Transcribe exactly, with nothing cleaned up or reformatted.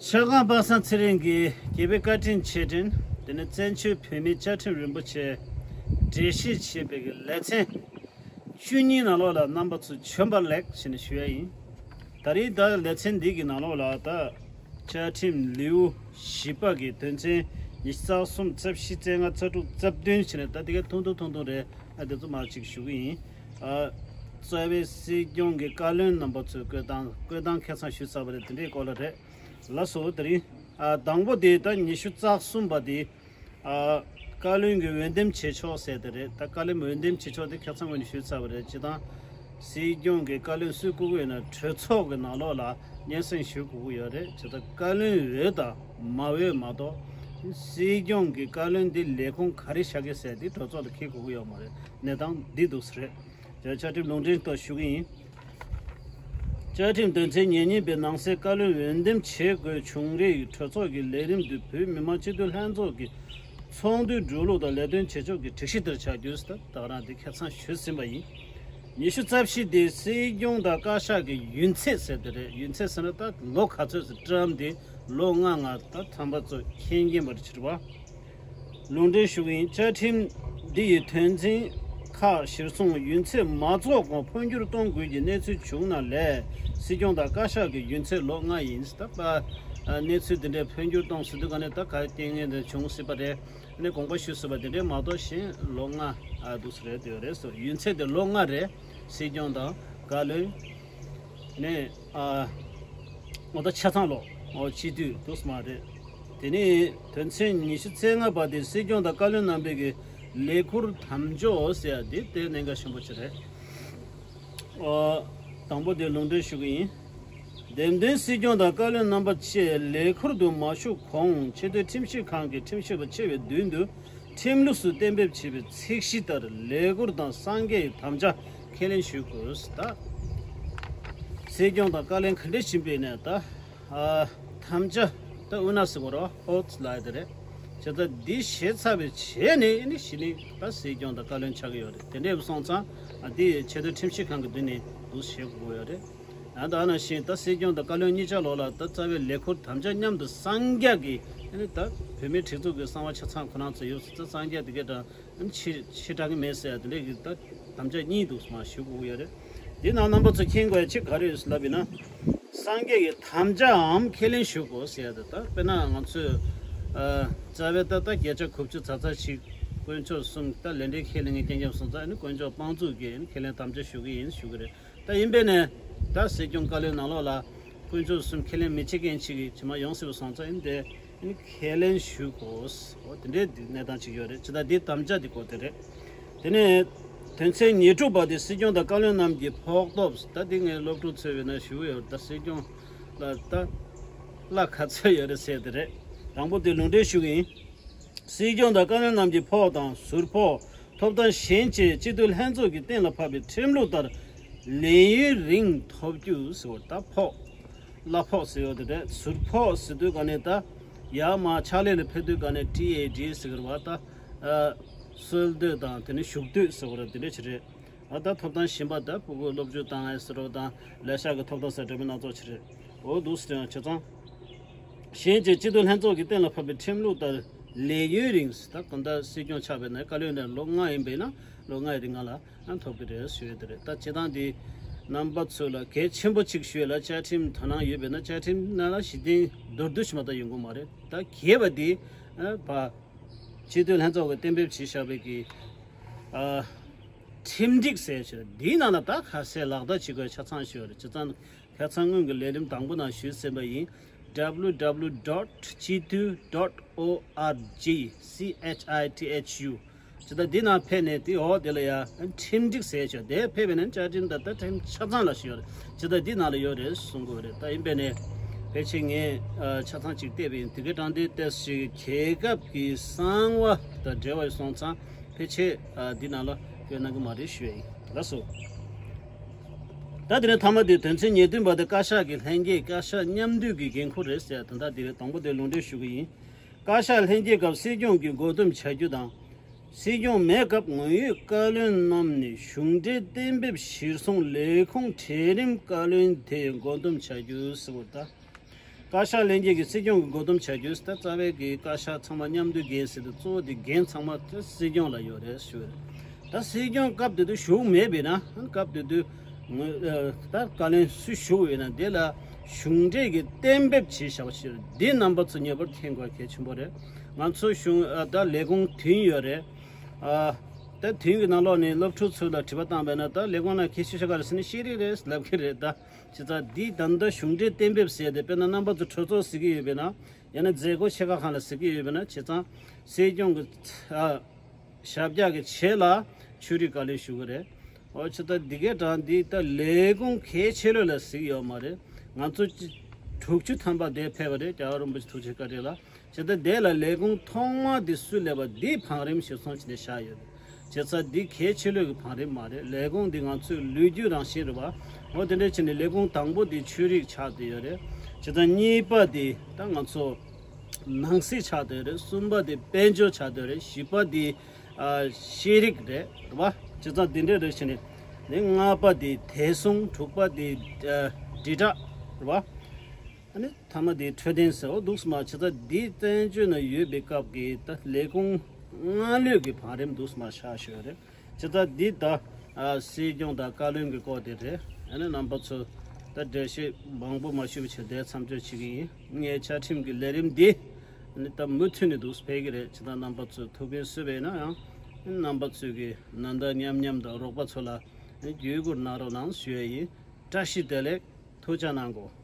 ཤར་ཁང་པ་སངས་ཚེ་རིང་གི་རྒྱལ་པོའི་བཀའ་དྲིན་ཆེ་དྲིན། དེ་ནས་བཙན་བྱོལ་བོད་མིའི་བཅའ་ཁྲིམས་རིན་པོ་ཆེ་འགྲེལ་བཤད་བྱེད་པའི་ལེ་ཚན་བཅུ་གཉིས་ནང་ལོགས་ལ་རྣམ་པ་ཚོ་བྱོན་པ་ལེགས་ཞེས་ནས་ཞུ་ཡ་ཡིན། ད་རེས་ད་ལེ་ཚན་འདི་གི་ནང་ལོགས་ལ་ད་བཅའ་ཁྲིམས་ལེའུ་བཞི་པ་གི་དོན་ཚན་ཉི་ཤུ་རྩ་གསུམ་རྩ་བཞི་རྩ་ལྔ་རྩ་དྲུག་རྩ་བདུན་བྱས་ནས་ད་དེ་གའི་ཐུང་ཐུང་ཐུང་ཐུང་རེད། ཨ་དེ་ཚོ་མར་ཅིག་ཞུ་གི་ཡིན། ཨ་རྩ་བའི་སྲིད་སྐྱོང་གི་བཀའ་བློན་རྣམ་པ་ཚོའི་བསྐོས་སྟངས་བསྐོས་སྟངས་ཁ་སང་ཞུས་ཚར་བ་རེད། དེ་འདྲའི་སྐོར་ལ་རེད། ལགས་སོ། དེ་རིང་ཨ་དང་པོ་དེ་ད་ཉི་ཤུ་རྩ་གསུམ་པ་དེ་ཨ་བཀའ་བློན་གྱི་འོས་འདེམས་བྱེད་ཕྱོགས་ཟེར་དེ་རེད། ད་བཀའ་བློན་འོས་འདེམས་བྱེད་ཕྱོགས་དེ་ཁ་སང་ངོས་ནས་ཞུས་ཚར་བ་རེད། སྤྱིར་བཏང་སྲིད་སྐྱོང་གི་བཀའ་བློན་སུས་བསྐོ་གི་ཡོད་ན་གྲོས་ཚོགས་ཀྱི་ནང་ལོགས་ལ་སྙན་སེང་ཞུ་དགོས་ཀྱི་ཡོད་རེད། བྱས་ཙང་བཀའ་བློན་འོས་དང་མ་འོས་མ་གཏོགས་སྲིད་སྐྱོང་གི་བཀའ་བློན་འདི་ལས་ཁུངས་ག་རེ་བཞག་གི་ཟེར་དེ་གྲོས་ཚོགས་ལ་འཁྱེར་དགོས་ཀྱི་ཡོད་མ་རེད། གནས་སྟངས་འདི་འདུག་ཟེར་རེད། བཅའ་ཁྲིམས་ལུང་འདྲེན་ཐོག་ཞུ་གི་ཡིན། བཅའ་ཁྲིམས་དོན་ཚན་ཉེར་གཉིས་པའི་ནང་གསེས་བཀའ་བློན་འོས་འདེམས་བྱེད་དགོས་བྱུང་རིགས་གྲོས་ཚོགས་ཀྱི་ལས་རིམ་དུ་བོད་མི་མང་སྤྱི་འཐུས་ལྷན་ཚོགས་ཀྱི་ཚོགས་འདུའི་འགྲོ་ལུགས་དང་ལས་དོན་བྱེད་ཕྱོགས་ཀྱི་སྒྲིག་གཞི་ལྟར་ཆགས་རྒྱུ་ཟེར་ད་ག་རང་དེ་ཁ་སང་ཞུས་ཟིན་པ་ཡིན། ཉི་ཤུ་རྩ་བཞི་དེ་སྲིད་སྐྱོང་དང་བཀའ་ཤག་གི་ཡུན་ཚད་ཟེར་དེ་རེད། ཡུན་ཚད་ཟེར་ན་ད་ལོ་ག་ཚོད་ཟེར་ཊརམ་དེ་ལོ་ལྔ་ལྔ་ད་ཐམ་པ་ཚོ་འཁྱེར་མཁན་པར་ཕྱིར་བ། ལུང་འདྲེན་ཞུ་གི་ཡིན། བཅའ་ཁྲིམས་འདི་ཡི་དོན་ཚན་ཁག་གཞིར་བཟུང་ཡུན་ཚད་མ་རྫོགས་གོང་འཕོ་འགྱུར་གཏོང་དགོས་ཀྱི་གནས་ཚུལ་བྱུང་ན་ལས་སྲིད་སྐྱོང་དང་བཀའ་ཤག་གི་ཡུན་ཚད་ལོ་ལྔ་ཡིན། ད་པ་གནས་ཚུལ་འདི་འདྲའི་འཕོ་འགྱུར་གཏོང་ཟེར་དུས་ག་ནས་ད་ག་རྐྱེན་ངན་དེ་བྱུང་སྲིད་པ་རེད། ནས་དགོངས་པ་ཞུས་ཟིན་པ་དེ་འདྲའི་མ་གཏོགས་གཞན་ལོ་ལྔ་ཨ་འདུག་ཟེར་རེད་དེ་ཡོད་རེད་སོ། ཡུན་ཚད་དེ་ལོ་ལྔ་རེད། སྲིད་སྐྱོང་དང་བཀའ་བློན། ནས་ཨ་ངོ་ད་ཆ་ཚང་ལོ་ཨོ་སྤྱི་འཐུས་འདུག་སེ་མ་རེད། དེ་ནས་དོན་ཚན་ཉི་ཤུ་རྩ་ལྔ་པ་དེ་སྲིད་སྐྱོང་དང་བཀའ་བློན་རྣམ་པའི་གི་ལས་ཁུར་དམ་འཇོག་ཟེར་ཡ་དེ་དེ་གནད་འགག་ཆེན་པོ་ཅིག་རེད། ཨོ་དང་པོ་དེ་ལུང་འདྲེན་ཞུ་གི་ཡིན། འདེམས་ཐོན་སྲིད་སྐྱོང་དང་བཀའ་བློན་རྣམ་པ་བཅས་ལས་ཁུར་དུ་མ་ཞུགས་གོང་ཆེས་མཐོའི་ཁྲིམས་ཞིབ་ཁང་གི་ཁྲིམས་ཞིབ་པ་ཆེ་བའི་མདུན་དུ་ཁྲིམས་ལུགས་སུ་གཏན་འབེབས་བྱས་པའི་ཚད་གཞི་ལྟར་ལས་ཁུར་དང་གསང་རྒྱའི་དམ་བཅའ་ཁས་ལེན་ཞུ་དགོས། ད་སྲིད་སྐྱོང་དང་བཀའ་བློན་ག་འདྲས་ཕྱིན་པའི་ནས་ད་ཨ་དམ་བཅའ་ད་ཨུ་ན་ཟེར་གོ་རོ་ཨོ་ལ་དེ་རེད། བྱས་ཙང་འདི་བཞེས་ཚར་བའི་རྗེས་ནས་ཨ་ནི་གཞི་ནས་ད་སྲིད་སྐྱོང་དང་བཀའ་བློན་ཆགས་ཀྱི་ཡོད་རེད། དེ་འདྲས་སོང་ཙང་ཨ་འདི་ཆེས་མཐོའི་ཁྲིམས་ཞིབ་ཁང་གི་མདུན་ནས་འདུག་བཞེས་དགོས་ཡོད་རེད། ཡང་ད་ནང་བཞིན་ད་སྲིད་སྐྱོང་དང་བཀའ་བློན་གཉིས་ཆ་ལོག་ལ་ད་རྩ་བའི་ལས་ཁུར་དམ་བཅའ་མཉམ་དུ་གསང་རྒྱ་གི་ཨ་ནི་ད་བོད་མིའི་སྒྲིག་འཛུགས་ཀྱི་གསང་བ་ཆ་ཚང་ཁོ་རང་ཚོ་ཡོད་ཙང་གསང་རྒྱ་དེ་གའི་ད་ཕྱི་ཕྱི་དྲག་གི་མེད་ཟེར་ཡ་དེ་འདྲས་ཀྱི་ད་དམ་བཅའ་གཉིས་འདུག་སེ་མ་ཞུ་དགོས་ཡོད་རེད། འདི་ནང་རྣམ་པ་ཚོ་མཁྱེན་དགོས་ཡ་ཆེས་ག་རེ་ཡོད་ལབ་ཡིན་ན། སངས་རྒྱས་ཀྱི་དམ་བཅའམ་ཁས་ལེན་ཞུ་དགོས་ཟེར་ཡ་དེ་ད་དཔེར་ན་ང་ཚོས་ཨ་རྩ་བའི་ད་ལྟ་བརྒྱ་ཆ་དགུ་བཅུ་ཙག་ཙག་ཞིག་དཀོན་མཆོག་གསུམ་ད་ལས་འབྲས་ཁས་ལེན་མཁན་རྐྱང་རྐྱང་སོང་ཙང་ཨ་ནི་དཀོན་མཆོག་དཔང་བཙུགས་ཀྱིས་ཨ་ནི་ཁས་ལེན་དམ་བཅའ་ཞུ་གི་ཡིན་ཞུ་གི་རེད། ད་ཡིན་པས་ནས་ད་སྲིད་སྐྱོང་བཀའ་བློན་ནང་ལོགས་ལ་དཀོན་མཆོག་གསུམ་ཁས་ལེན་མི་བྱེད་མཁན་ཅིག་གིས་ཇི་མ་ཡོང་སྲིད་པ་སོང་ཙང་ཡིན་ཏེ་ཨ་ནི་ཁས་ལེན་ཞུ་དགོས། འོ་དེ་འདྲའི་གནས་སྟངས་ཅིག་ཡོད་རེད། ཇི་ལྟར་འདི་དམ་བཅའ་འདི་སྐོར་དེ་རེད། དེ་ནས་དོན་ཚན་ཉེར་དྲུག་པ་དེ་སྲིད་སྐྱོང་དང་བཀའ་བློན་རྣམས་ཀྱི་ཕོགས་ཐོབ་ད་འདི་ངས་སློབ་ཕྲུག་ཚོས་ཡོད་ན་ཞུ་གི་ཡོད། ད་སྲིད་སྐྱོང་ལ་ད་གླ་ག་ཚོད་ཡོད་རེད་ཟེར་དེ་རེད། དང་པོ་དེ་ལུང་འདྲེན་ཞུ་གི་ཡིན། སྲིད་སྐྱོང་དང་བཀའ་བློན་རྣམས་ཀྱི་ཕོགས་དང་ཟུར་ཕོགས་ཐོབ་ཐང་གཞན་བཅས་སྤྱི་འཐུས་ལྷན་ཚོགས་ཀྱིས་གཏན་ལ་ཕབ་པའི་ཁྲིམས་ལུགས་ལྟར་ལས་ཡུན་རིང་ཐོབ་རྒྱུ་ཟེར་བ་ད་ཕོགས་གླ་ཕོགས་ཟེར་ཡོད་དེ་རེད། ཟུར་ཕོགས་ཟེར་དུས་ག་ནས་ད་ཡར་མར་ཕྱག་ལས་ལ་ཕེབས་དུས་ག་ནས་ཊི་ཨེ་ཌི་ཟེར་གི་རེད་བ། ད་ཨ་གསོལ་འདེབས་དང་དེ་ནས་བཞུགས་འདེབས་ཟེར་བ་རེད། དེ་འདྲ་ཅིག་རེད། ཨ་ད་ཐོབ་ཐང་གཞན་པ་ད་ཕྲུ་གུ་སློབ་སྦྱོང་བཏང་ཡས་ཟེར་བ་དང་ལས་ཤག་གི་ཐོབ་ཐང་ཟེར་འདྲ་མིན་སྣ་ཚོགས་ཅིག་རེད། འོ་འདུག་སེ་བྱས་ཙང་གཞན་གྱི་སྤྱི་འཐུས་ལྷན་ཚོགས་ཀྱིས་གཏན་ལ་ཕབ་པའི་ཁྲིམས་ལུགས་ལྟར་ལས་ཡུན་རིང་ད་གང་ལྟར་སྲིད་སྐྱོང་ཆགས་པའི་ནས་བཀའ་བློན་ནས་ལོ་ལྔ་ཡིན་པས་ན་ལོ་ལྔ་ཡི་རིང་ལ་ཨ་ཐོབ་ཀྱི་རེད་ཞུ་ཡས་དེ་རེད། ད་སྤྱིར་བཏང་འདི་རྣམ་པ་ཚོ་ལ་གལ་ཆེན་པོ་གཅིག་ཞུ་ཡས་ལ་བཅའ་ཁྲིམས་དོ་སྣང་ཡོད་པས་ན་བཅའ་ཁྲིམས་ནང་ལ་གཞི་རྟེན་མདོར་བསྡུས་ཤིག་མ་གཏོགས་ཡོང་གི་མ་རེད། ད་གལ་བ་འདི་ཨ་བ་སྤྱི་འཐུས་ལྷན་ཚོགས་ཀྱིས་གཏན་འབེབས་བྱས་བཞག་པའི་གི་ཨ་ཁྲིམས་སྒྲིག་ཟེར་ཞིག་འདིའི་ནང་ལ་ད་ཁ་གསལ་ལག་བསྟར་བྱེད་དགོས་ཆ་ཚང་ཞུ་བ་རེད། བྱས་ཙང་ཁ་སང་སྔོན་གྱི་ལས་རིམ་དང་པོ་ནང་ཞུས་ཟིན་པ་ཡིན། W W W dot chitu dot org C H I T H U། ཇི་ལྟར་འདི་ནང་ཕེབས་ནས་དེ་འོག་དེ་ལ་ཡང་ཁྲིམས་སྒྲིག་ཟེར་ཞིག་དེ་ཕེབས་པས་ན་བཅའ་ཁྲིམས་ད་ལྟ་ཁྲིམས་ཆ་ཚང་ལ་ཞུ་བ་རེད། ཇི་ལྟར་འདི་ནང་ལ་ཡོད་རེད་གསུང་དགོས་རེད། ད་ཡིན་པས་ནས་ཕལ་ཆེར་ངས་ཆ་ཚང་གཅིག་བལྟས་པ་ཡིན། དེ་གའི་དྲང་བདེན་ཏེ་ཞིག་རྒྱལ་ཁབ་ཀྱི་གསང་བ་དང་འབྲེལ་བ་སོང་ཙང་ཕལ་ཆེར་འདི་ནང་ལ་བཀོད་གནང་གི་མ་རེད་ཞུ་ཡ་ཡིན། ལགས་སོ། ད་དེ་ནས་མཐའ་མ་དེ་དོན་ཚན་ཉེར་བདུན་པ་དེ་བཀའ་ཤག་གི་ལྷན་རྒྱས་བཀའ་ཤག་མཉམ་འདུས་ཀྱི་འགན་ཁུར་རེད་ཟེར་དོན་དག་དེ་རེད། དང་པོ་དེ་ལུང་འདྲེན་ཞུ་གི་ཡིན། བཀའ་ཤག་ལྷན་རྒྱས་སྐབས་སྲིད་སྐྱོང་གིས་མགོ་འདོན་བྱ་རྒྱུ་དང་། སྲིད་སྐྱོང་མེད་སྐབས་ངོ་ཡོད་བཀའ་བློན་རྣམས་ནས་གཞུང་འབྲེལ་གཏན་འབེབས་གཞིར་བཟུང་ལས་ཁུངས་གྲལ་རིམ་བཀའ་བློན་དེ་མགོ་འདོན་བྱ་རྒྱུ་ཟེར་བ་དང་། བཀའ་ཤག་ལྷན་རྒྱས་ཀྱི་སྲིད་སྐྱོང་གི་མགོ་འདོམས་བྱ་རྒྱུ་ད་རྩ་བའི་གི་བཀའ་ཤག་ཚང་མ་མཉམ་འདུས་འགན་ཟེར་དུས་གཙོ་བོ་དེ་འགན་ཚང་མ་ད་སྲིད་སྐྱོང་ལ་ཡོད་རེད་ཞུ་རེད། ད་སྲིད་སྐྱོང་སྐབས་དེ་དུས་བཞུགས་མེད་པས་ན་སྐབས་དེ་དུས་ད་བཀའ་བློན་སུ་བཞུགས་ཡོད་ན་དེ་ལ་གཞུང་འབྲེལ་གྱི་གཏན་འབེབས་བྱས་བཞག་པ་ཞིག་རེད། འདི་རྣམ་པ་ཚོ་ངེས་པར་མཁྱེན་དགོས་གལ་ཆེན་པོ་རེད། ང་ཚོ་གཞུང་ད་ལས་ཁུངས་བདུན་ཡོད་རེད། ད་བདུན་གྱི་ནང་ལོགས་ནས་སློབ་ཕྲུག་ཚོ་ལ་དྲི་བ་བཏང་བས་ན་ད་ལས་ཁུངས་ནང་གལ་ཆེ་ཤོས་ག་རེ་ཟེར་ན་ཤེས་རིག་རེད་ལབ་ཀྱི་རེད་ད། བྱས་ཙང་འདི་ད་ལྟ་གཞུང་འབྲེལ་གཏན་འབེབས་ཟེར་ཏེ་དཔེར་ན་རྣམ་པ་ཚོ་གྲོས་ཚོགས་ཟེར་གྱི་ཡོད་པས་ན་ཡང་ན་མཛད་སྒོ་ཆེ་ཁག་ཁག་ལ་ཟེར་གྱི་ཡོད་པས་ན་བྱས་ཙང་སྲིད་སྐྱོང་གི་ཨ་ཞབས་བཀྱག་གི་ཆེད་ལ་ཆོས་རིག་བཀའ་བློན་ཞུ་གི་རེད། འོ་བྱས་ཙང་འདི་གའི་གྲངས་འདི་ད་ལས་ཁུངས་གལ་ཆེ་ལོས་ལ་ཟེར་གྱི་ཡོད་མ་རེད། ང་ཚོ་དྲུག་ཅུ་ཐམ་པ་དེ་ཕེབས་པ་རེད་རྒྱལ་བ་རིན་པོ་ཆེ་ཐུགས་རྗེ་བཀའ་དྲིན་ལ། བྱས་ཙང་དེ་ལ་ལས་ཁུངས་ཐོག་མ་དེ་སུ་སླེབས་པ་འདི་བང་རིམ་ཞིག་སོང་བྱས་ནས་བཞག་ཡོད་རེད། བྱས་ཙང་འདི་གལ་ཆེ་ལོས་ཀྱི་བང་རིམ་མ་རེད། ལས་ཁུངས་འདི་ང་ཚོའི་ལོ་རྒྱུས་རང་བཞིན་རེད་བ། འོ་དེ་འདྲ་བྱས་ནས་ལས་ཁུངས་དང་པོ་འདི་ཆོས་རིག་ཆགས་བསྡད་ཡོད་རེད། བྱས་ཙང་གཉིས་པ་འདི་ད་ང་ཚོ་ནང་སྲིད་ཆགས་བསྡད་ཡོད་རེད། གསུམ་པ་འདི་དཔལ་འབྱོར་ཆགས་བསྡད་ཡོད་རེད། བཞི་པ་འདི་ཨ་ཤེས་རིག་རེད་རེད་བ། བྱས་ཙང་འདི་འདྲ་རེད་བྱས་ནས་ནི་ལྔ་པ་འདི་བདེ་སྲུང་། དྲུག་པ་འདི་ཨ་དྲིལ་བསྒྲགས་རེད་བ། ཨ་ནི་མཐའ་མ་དེ་འཕྲོད་བསྟེན་ཟེར་འོ་འདུག་སེ་མ་བྱས་ཙང་འདི་བཙན་བྱོལ་ནང་ཡོད་པའི་སྐབས་ཀྱི་ད་ལས་ཁུངས་ལྔ་ལོས་ཀྱི་བང་རིམ་འདུག་སེ་མ་ཆགས་ཞོར་རེད། བྱས་ཙང་འདི་ད་ཨ་སྲིད་སྐྱོང་དང་བཀའ་བློན་གྱི་སྐོར་དེ་རེད། ཨ་ནི་རྣམ་པ་ཚོ་ད་འགྲེལ་བཤད་མང་པོ་མ་ཞུས་པ་བྱས་དེ་མཚམས་འཇོག་བྱེད་ཀྱི་ཡིན། ངའི་བཅའ་ཁྲིམས་ཀྱི་ལས་རིམ་འདི་ཨ་ནི་ད་མུ་མཐུད་ནས་འདུག་སེ་སྤེལ་གྱི་རེད། བྱས་ཙང་རྣམ་པ་ཚོས་ཐུགས་ཕན་གསོས་པ་ཡིན་ན་ཡང་རྣམ་པ་ཚོས་ཀྱི་ནན་ཏན་མཉམ་མཉམ་དང་རོགས་པ་ཚོ་ལ་བརྒྱུད་སྐུར་གནང་རོགས་གནང་ཞུ་ཡས་ཡིན། བཀྲ་ཤིས་བདེ་ལེགས། ཐུགས་རྗེ་གནང་གོ།